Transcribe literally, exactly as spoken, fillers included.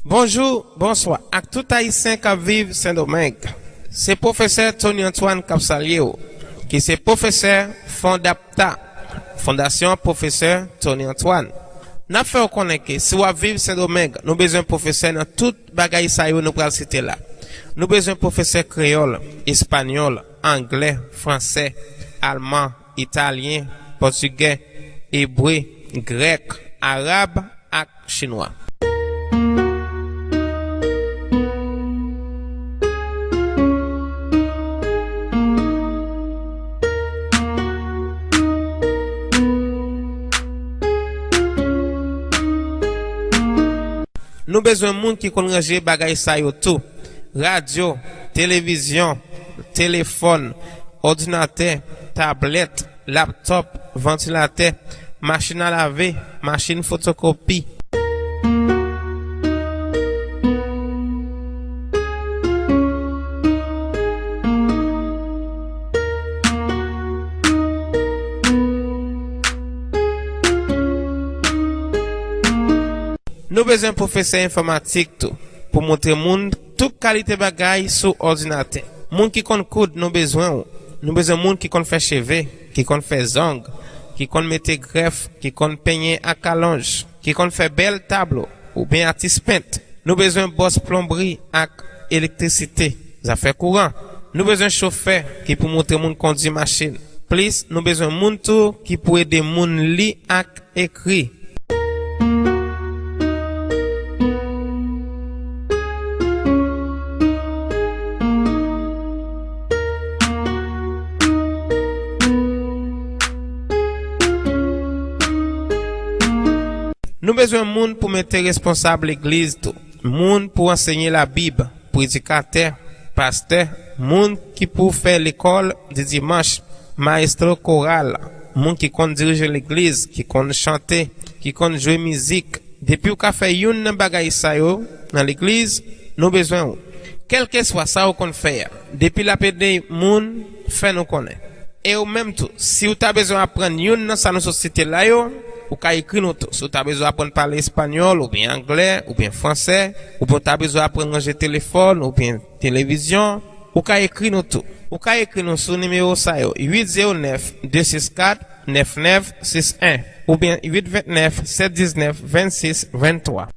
Bonjou, bonswa ak tout Ayisyen k ap viv Sendomeng. Se pwofesè Tony Antoine k ap salye w, ki se pwofesè Fondapta, Fondasyon Pwofesè Tony Antoine. N ap fè w konnen ke si w ap viv Sendomeng, nou bezwen pwofesè nan tout bagay sa yo nou pral site la. Nou bezwen pwofesè kreyòl, espanyòl, anglè, fransè, alman, italyen, pòtigè, ebre, grèk, arab ak chinwa. Nou bezwen moun ki konn ranje bagay sa yo tou. Radyo, televizyon, telefòn, òdinatè, tablèt, laptòp, vantilatè, machin a lave, machin fotokopi. Nou bezwen pwofesè enfòmatik tou, pou montre moun tout kalite bagay sou òdinatè. Moun ki konn koud, nou bezwen w. Nou bezwen moun ki konn fè cheve, ki konn fè zong, ki konn mete grèf, ki konn penyen ak alonj, ki konn fè bèl tablo, oubyen atis pent. Nou bezwen bòs plonbri ak elektrisite, zafè kouran. Nou bezwen chofè ki pou montre moun kondui machin. Plis, nou bezwen moun tou ki pou ede moun li ak ekri. Nou bezwen moun pou mete responsab legliz tou. Moun pou ansenye Labib, predikatè, pastè, moun ki pou fè lekòl di dimanch, mayestwo koral, moun ki konn dirije legliz, ki konn chante, ki konn jwe mizik. Depi w ka fè youn nan bagay sa yo nan legliz, nou bezwen w. Kèlkeswa sa w konn fè a, depi l ap ede moun, fè nou konnen. E ou menm tou, si w ta bezwen aprann youn nan sa nou sot site la yo, ou ka ekri nou tou. Si w ta bezwen aprann pale espanyòl, oubyen anglè, oubyen fransè, oubyen w ta bezwen aprann ranje telefòn, oubyen televizyon, ou ka ekri nou tou. Ou ka ekri nou sou nimewo sa yo, uit zewo nèf, de sis kat, nèf nèf sis en, oubyen uit vennèf, sèt diznèf, vennsis venntwa.